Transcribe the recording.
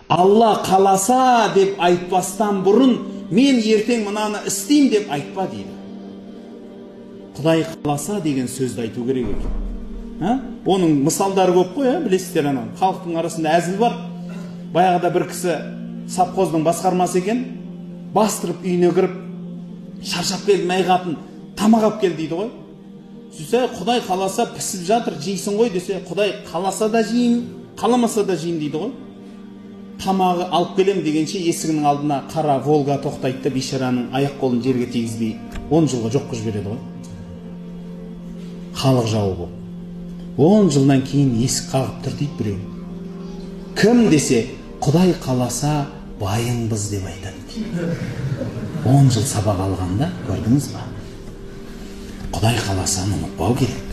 Алла қаласа деп айтпастан бұрын мен ертең мынаны істеймін деп айтпа дейді. Құдай қаласа деген сөзді айту керек екен. Оның мысалдары көп қой, білесіздер, анау халықтың арасында әзіл бар. Баяғыда бір кісі совхоздың басқармасы екен, бастырып үйіне кіріп, шаршап келдім, әй қатын, тамақ алып кел дейді ғой. Сөйтсе, Құдай қаласа пісіп жатыр, жейсің ғой десе, Құдай қаласа да жеймін, қаламаса да жеймін дейді ғой. Тамағы алып келем дегенше есігінің алдына қара Волга тоқтайды да, бейшараның аяқ қолын жерге тигізбей 10 жылға жоқ қылып жібереді ғой. Халық жауы болып. 10 жылдан кейін есік қағып тұр дейді біреу. Кім десе, Құдай қаласа байыңбыз деп айтады дейді. 10 жыл сабақ алғанда, көрдіңіз ба? Құдай қаласаны ұмытпау керек.